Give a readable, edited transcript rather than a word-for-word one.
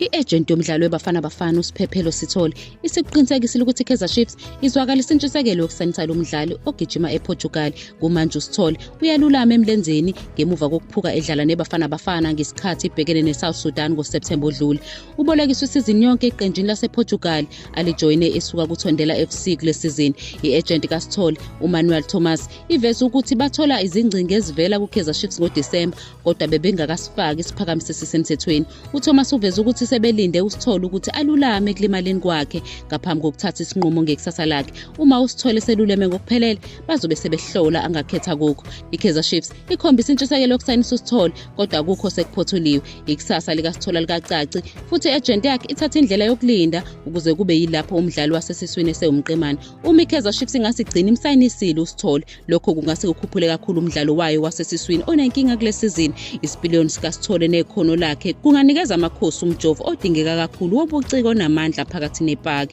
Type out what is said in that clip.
I-ejenti yomdlali weBafana Bafana uSiphephelo Sithole isikuqinisekisile ukuthi iKaizer Chiefs izwakalisa intshisekelo yokusayinisa lo mdlali ogijima ePortugal. Kumanje uSithole uyalulama emlenzeni ngemuva kokuphuka edlala neBafana Bafana ngesikhathi ibhekene neSouth Sudan ngoSepthemba odlule. Ubolekiswe isizini yonke eqenjini lasePortugal alijoyine esuka kuTondela FC kule sizini. I-ejenti kaSithole uManuel Thomas iveze ukuthi bathola izingcingo ezivela kuKaizer Chiefs ngoDisemba kodwa bebengakasifaki isiphakamiso esisemthethweni. UThomas uveze ukuthi sebelinde uSithole ukuthi alulame ekulimaleni kwakhe ngaphambi kokuthatha isinqumo ngekusasa lakhe. Uma uSithole seluleme ngokuphelele, bazobe sebehlola angakhetha kukho. IKaizer Chiefs ikhombisa intshisekelo yokusayinisa uSithole kodwa akukho sekuphothuliwe. Ikusasa likaSithole alikacaci futhi i-ejenti yakhe ithatha indlela yokulinda ukuze kube yilapho umdlali wasesiswini esewumqemane. Uma iKaizer Chiefs ingasigcina imsayinisile uSithole, Lokho kungase kukhuphule kakhulu umdlalo wayo wasesiswini onenkinga kule sizini. Isipiliyoni sikaSithole nekhono lakhe kunganikeza Amakhosi umjovo odingeka kakhulu wobuciko onamandla phakathi nepaki.